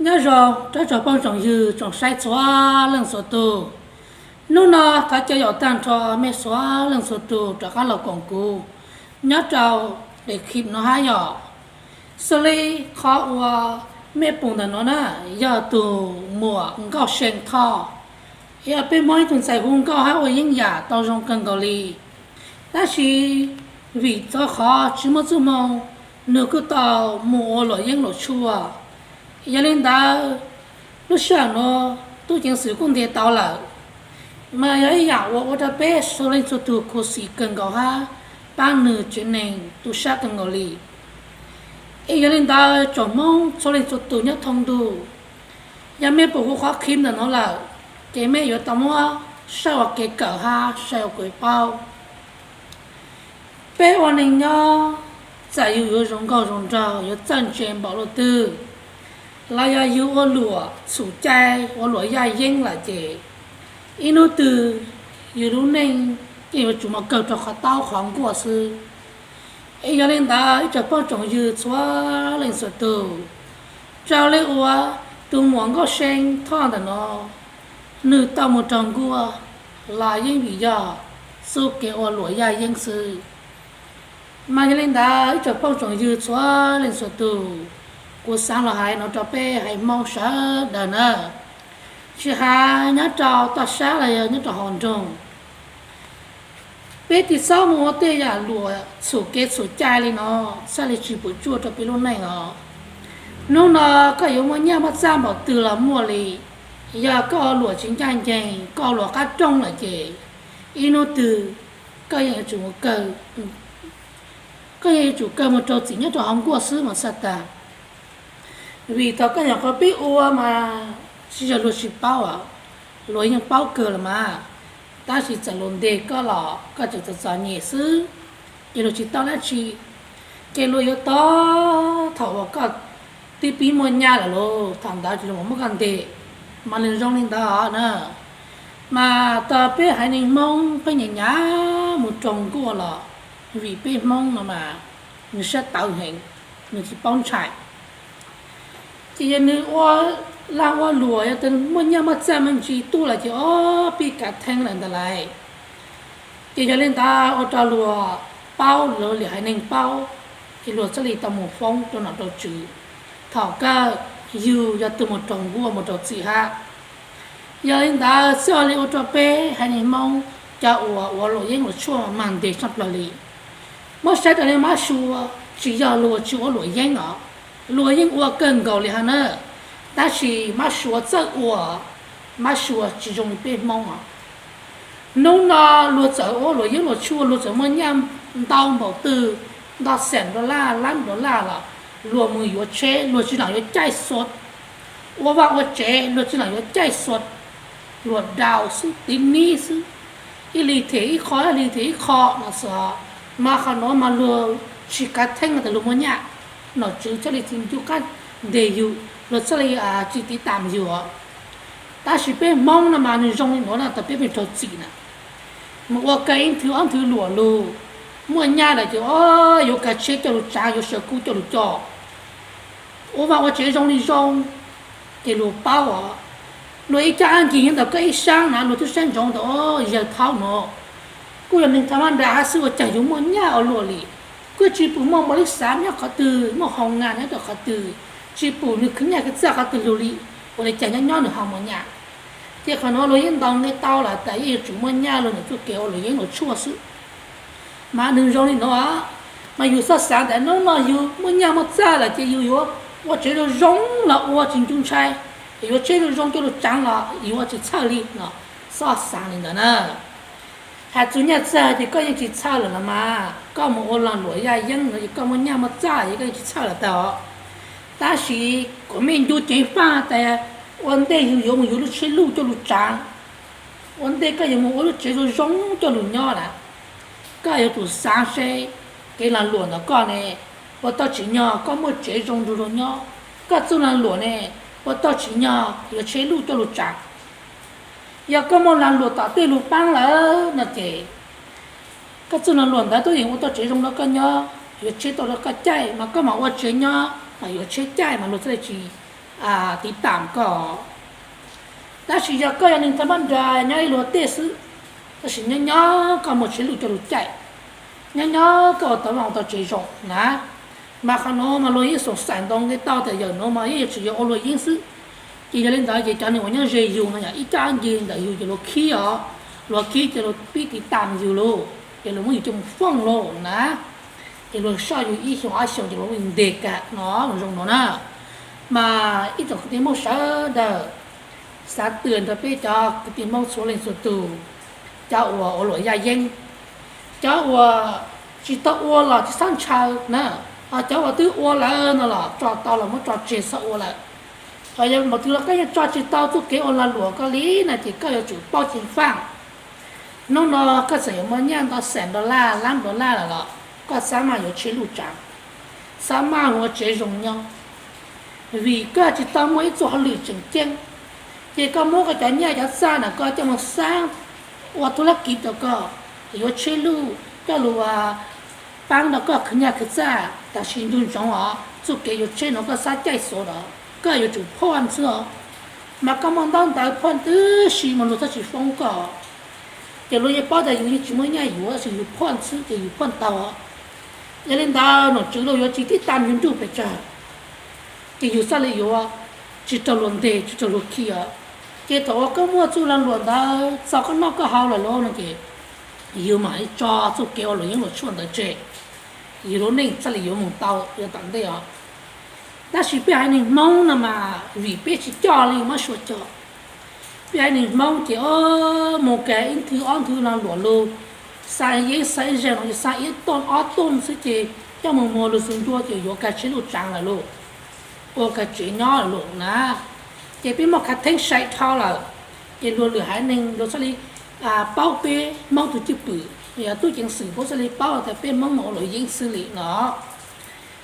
Nyob zoo rau tsoom phooj tsoom ywg tsoom saib txhua leej txhua tus. Hnub no thov caw yaum tag nrho mej txhua leej txhua tus rov qab los koom kuv nyob rau daim clip no hab yom. Xws li qhov uas mej pum ntawm no na, yog tus muam Nkauj See Thoj. Yog peb Hmoob ib tug ntxhais hu nkauj hab ua yeeb yam tau zoo kawg nkaus li. Tab sis vim txog qhov tsis muaj txuj moo, nws kuj tau mus ua luam yeeb luam tshuaj. Yog li ntawd, lub sij hawm nuav tub ceev xwm kuj ntiag tau lawm, mas yog ib yam uas ua rau peb txhua leej txhua tug khuv xim kawg nkaus hab pab nws tsev neeg tu sab kawg nkaus li. Es yog li ntawd tsoom Hmoob txhua leej txhua tus nyob thoob ntuj, yog mej pum kuv qhov clip ntawm no lawm, ces mej yuav tau muab saib ua kev kawm hab saib ua kev paub. Peb ua neeg nyob, txawm yus yuav zoo nkauj zoo nraug, yuav txawj ntse npaum luaj twg, los yog yus ua luam txhum cai, ua luam yaj yeeb lawm ces ib hnub twg yus lub neej yeej yuav tsum mus kawg rau qhov taub qhov nkuaj xwb. Es yog li ntawd ib tsoom phooj tsoom ywg txhua leej txhua tus, raws li uas tus muam Nkauj See Thoj ntawm no, nws tau mus raug nkuaj los yeej vim yog txuj kev ua luam yaj yeeb xwb. Mas yog li ntawd ib tsoom phooj tsoom ywg txhua leej txhua tus, kuv xaav los hais no rau peb haiv Hmoob sawv daws na, tsis has nyob rau toj sab los yog nyob rau hauv nroog, peb tsis txhob mus ua tej yam luam txhum kev txhum cai li no, txhaj li tsis puas tsuaj rau peb lub neej os. Hnub no koj yuav muaj nyaj muaj txaj npaum twg los muaj li, yog koj ua luam tsis ncaj ncees, koj ua luam qab rooj lawm ces ib hnub twg koj yeej yuav tsum mus kawg, koj yeej yuav tsum kawg mus raug txim nyob rau hauv nkuaj xwb mas txhaj tag. Vim thaum koj nyuam qhuav pib ua mas tsis yog luag tsis paub, luag yeej paub kawg los mas, tab sis txawm luag ntes koj los koj tseem txom txom nyem xwb, ces luag tsis tau dab tsi. Ces luag yuav tos thaum uas koj twb pib muaj nyaj lawm lauj, thaum ntawd ces luag mam muab koj ntes, mas nws zoo li ntawd na. Mas tau peb haiv neeg Hmoob peb nyias nyias mus raug nkuaj los, vim peb Hmoob no mas nws sab tawv heev, nws tsis paub ntshai. Ces yog nws ua lag ua luam, yog tias muaj nyaj muaj txaj me ntsis tuaj lawm ces ob peb kav theeb lawm ntawd lauj. Ces yog li ntawd ua rau luag paub, luag li haiv neeg paub, ces luag thiaj li tau mus foob rau nom rau tswv. Thaum kawg yus yog tus mus raug nkuaj mus raug txim hab. Yog li ntawd thiaj li ua rau peb haiv neeg Hmoob cov uas ua luam yeeb luam tshuaj mas ntev tshaj plaws li. Muab saib raws li mab sua, tsis yog luag tsis ua luam yeeb os, luag yeej ua kawg nkaus li hab na, tab sis mab sua txawj ua, mab sua tsis zoo li peb Hmoob os. Hnub no luag txawm ua luam yeeb luam tshuaj, luag txawm muaj nyaj ntau npaum twg, ntau xees dollar, lab dollar los, luag mus yuav tsheb luag tsis lam yuav caij xuas, ua vaj ua tsev luag tsis lam yuav caij xuas, luag daus xwb, tiv nib xwb, ib li them ib qho, ib li them ib qho no xwb. Mas qhov nuav mas luag tsis kav theeb tas luag muaj nyaj, nom tswv thiaj li tsis ncu qab ntes yus, luag thiaj li tsis tiv tam yus. Tab sis peb Hmoob no mas nws zoo li nuav na, tas peb pheej raug txim na. Mus ua kag ib nthwv ob nthwv luam lug, muaj nyaj lawm ces o, yuav kag tsheb coj lug tsaav, yuav saw kub coj lug coj, ua vaj ua tsev zoo li zoo, ces luag paub os. Luag ib caj ab nkig nyob ntawm koj ib saab na, luag twb saib ntsoov tas o, yawg thaub nuav kuj yog neeg tha mab nra hab xwb, ua caag yuav muaj nyaj ua luaj li. Kuj tsis pum muaj npaum li xaav nyob qhov twg, muaj hoo na nyob rau qhov twg, tsis pum nws khwv nyaj khwv txaj qhov twg lug li, ua li caag nyob nyob nws ho muaj nyaj. Ces qhov nuav luag yeej ntaus nqe tau lawm tas yeej yuav tsum muaj nyaj lug ntawm txuj kev ua luam yeeb luam tshuaj xwb. Mas nws zoo li nuav, mas yus xob xaav tas nub no yus muaj nyaj muaj txaj lawm ces yus yuav ua tsev zoo zoo los ua tsis ncu ntshai, yuav tsheb zoo zoo coj lug tsaav los yuav ua tsis txhawj li no, xob xaav li ntawd na. Has txug nyaj txag ces koj yeej tsis txhawj lawm los mas, koj mus ua lag luam yaj yeeb no ces koj muaj nyaj muaj txaj ces koj yeej tsis txhawj lawm tag os. Tab sis kuas mej ncu ceev faj tas ua ntej yus yuav mus yuav lub tsheb luj coj lug tsaav, ua ntej koj yuav mus ua lub tsev zoo zoo coj lug nyob lawm, koj yuav tsum xaav seb kev lag luam ntawm koj ne, puas tau tsim nyog koj muaj tsev zoo nrug luag nyob? Koj txuj lag luam ne, puas tau tsim nyog yuav tsheb luj coj lug tsaav? Yog koj muaj lag luam tom tej lug paab lawm no ces koj txuj lag luam ntawd twb yeem ua tau tsev zoo rau koj nyob, yuav tsheb tau rau koj caij, mas koj mam ua tsev nyob mas yuav tsheb caij mas luag thiaj li tsis tiv tam koj. Tab sis yog koj yog neeg thab mab nra nyob ib luag tej xwb, tab sis nyob nyob koj muaj tsheb luj coj lug caij, nyob nyob koj ua tau vaj tau tsev zoo na, mas qhov nuav mas luag yeej xoom xaim ntau nqe tau tas yawm nuav mas yeej yuav tsis yog ua luag yeeb xwb. Ces yog li ntawd ces cov neeg uas nyob ze yug no yog ib caj ncig ntawm yug ces luag khib os, luag khib ces luag pib tiv tam yug lauj, ces luag muab yug coj mus fooj lauj na, ces luag soj yug ib xyoos ob xyoos ces luag nteg kag no zoo no na. Mas ib tsoom kwv tij Hmoob sawv daws, xav twm nrog peb cov kwv tij Hmoob txhua leej txhua tus, cov uas ua luam yaj yeeb, cov uas tsis tau ua los tsis txhob ntshaw na, ho cov uas twb ua lawm no los tso tau los muab tso tseg txhob ua lawm. Ho yog mus twg los koj yeej tso tsis tau txuj kev ua lag luam koj li na ces koj yuav tsum paub ceev faj. Hnub no koj txawm yuav muaj nyaj ntau xees dollar lab dollar lawm los koj xab maj yuav tsheb luj tsaav, xab maj ua tsev zoo nyob, vim koj tsis tau muaj ib txoj hauj lwm tseem ceeb. Ces koj muab koj cov nyaj cov txaj na koj coj mus xab ua tub lab kiv rau koj, yuav tsheb luj coj lug paab rau koj khwv nyaj khwv txaj tam sim ntug ntsoov os. Txuj kev yuav tsheb nuav koj xab caij xuav los koj yuav tsum phoj xwb os. Mas koj muaj ntaub ntawv phoj tib si mas luag txhob tsis foob koj. Ces luag yeej paub tas yus yeej tsis muaj nyaj yuav, tab sis yus phoj xwb ces yus phoj tau. Yog li ntawd nom tswv los yuav tsis tib tam yus nruj pes tsawg, ces yus txhaj li yuav tsis raug luag nteg tsis raug luag khi os. Ces thaum uas koj muaj txuj lag luam ntawd txog koj noj koj haus lawm lauj no ces yus mam li tso txuj kev ua luam yeeb luam tshuaj ntawd tseg, yus lub neej txhaj li yuav moog tau yav tom ntej os. Tab sis peb haiv neeg Hmoob no mas vim peb tsis coj li mab sua coj, peb haiv neeg Hmoob ces moog kag ib nthwv ob nthwv lag luam lug, xa yeeb xa ib zaug no ces xa ib tooj ob tooj xwb ces coj moog muag lug xwb ntua ces yuav kag tsheb luj tsaav lawm lauj, ua kag tsev nyob lawm lauj na. Ces peb muaj khav theeb sai dhau lawm, ces luag lwm haiv neeg luag txhaj li paub peb Hmoob tug cwj pwm, yog tub ceev xwm puab txhaj li paub tas peb Hmoob mas ua luam yeeb xwb li no.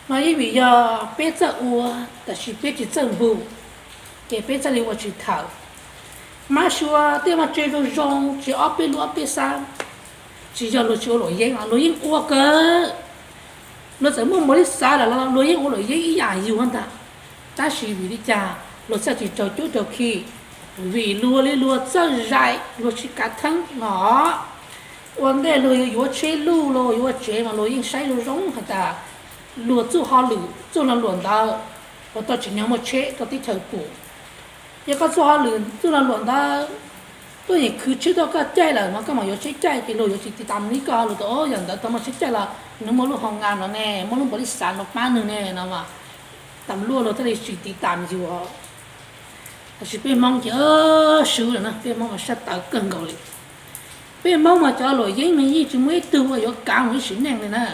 Mas yeej vim yog peb txawj ua, tab sis peb tsis txawj npug, ces peb txhaj li ua tsis tawm. Mab sua tej muaj tsev zoo zoo tsev ob peb lub ob peb xab, tsis yog luag tsis ua luam yeeb os, luag yeej ua kawg. Luag txawm muaj npaum li xav lawm los luag yeej ua luam yeeb ib yam yug ntag. Tab sis vim li cas luag txhaj tsis raug cub raug khi? Vim luag li luag txawj zais luag tsis kav theeb no. Ua ntej luag yuav yuav tsheb luj los yuav ua tsev mas luag yeej saib zoo zoo has tas luag txuj hauj lwm txuj lag luam ntawd puas tau tsim nyog muaj tsheb rau teb chaws pum. Yog koj txuj hauj lwm txuj lag luam ntawd tuaj yeem khwv tsheb tuaj koj caij lawm mas koj mam yuav tsheb caij ces luag yuav tsis tiv tam li koj hauj lwm tas yog ntawd tau muaj tsheb caij los nws muaj lub hoo nga no ne, muaj lub npaum li xav no pab nws ne no mas tam luaj luag thiaj li tsis tiv tam yus. Tab sis peb Hmoob ces swb lawm na, peb Hmoob mas sab tawv kawg nkaus li. Peb Hmoob mas cov luam yeeb mas yeej tsis muaj ib tug uas yuav kav mus ib sim neej li na.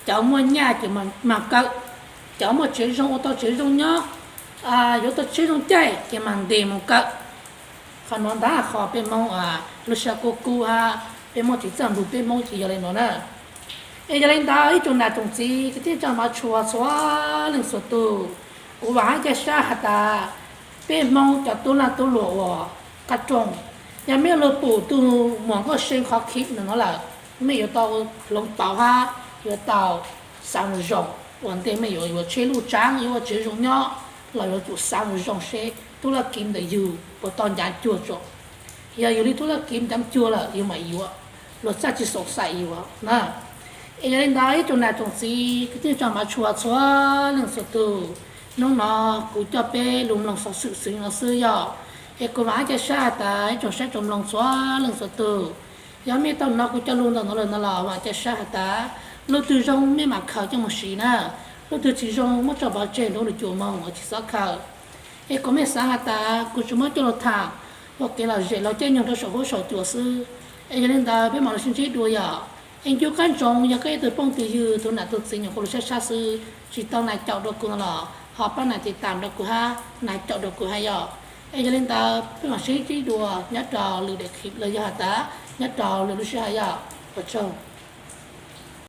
Cov muaj nyaj ces mag kawm, cov muaj tsev zoo ua tau tsev zoo nyob, yuav tau tsheb zoo caij ces mag ntes mus kawm. Qhov nuav ntag qhov peb Hmoob lub sab kub kub hab peb Hmoob tsis txawj npug peb Hmoob ces yog li nuav na. Es yog li ntawd ib tsoom nam tsoom txiv kwv tij neej tsa hmov tshua txhua leej txhua tug, kuv vaam hab ca sab has tas peb Hmoob cov tub lag tub luam uas qab rooj, yog mej lug pum tug muam Nkauj See qhov khib nuav lawm, mej yuav tau hloov pauv hab yuav tau xaav zoo. Ua ntej mej yuav yuav tsheb luj tsaav yuav ua tsev zoo nyob los yuav tsum xaav zoo seb tub laj kiv ntawm yug puas tau ncav cuag tso. Yog yug li tub laj kiv ncav cuag lawm yug mam yuav, luag txhaj tsis xoom xaim yug na. Es yog li ntawd ib tsoom nam tsoom txiv kwv tij neej tsa hmov tshua txhua leej txhua tug, hnub no kuv coj peb lug mloog xov xwm xwb no xwb yog. Es kuv vaam hab ca sab has tas ib tsoom saib tsoom mloog txhua leej txhua tug, yog mej tau hnov kuv cov lug ntawm no lawm no los vaam ca sab has tas lug twg zoo mej maam khaws coj moog siv na, lug twg tsis zoo muab tso pov tseg nrug lug cuam moog uas tsis xob khaws. Es kuv mej xaav has tas kuv tsuas muab coj lug tham ua kev lom zem los caij nyoog rau saum huab saum cua xwb. Es yog li ntawd peb mam lug sib ntsib dua yom. Es ncu qab ntsoov yog koj ib tug phooj tug ywg tug nam tug txiv nyuam qhuav lug sab sab xwb tsis tau nais caum rau kuv no los ho pab nais tiv tam rau kuv hab nais caum rau kuv hab yom. Es yog li ntawd peb mam sib ntsib dua nyob rau lwm daim clip los yog has tas nyob rau lwm lub sij hawm yom. Ua tsaug.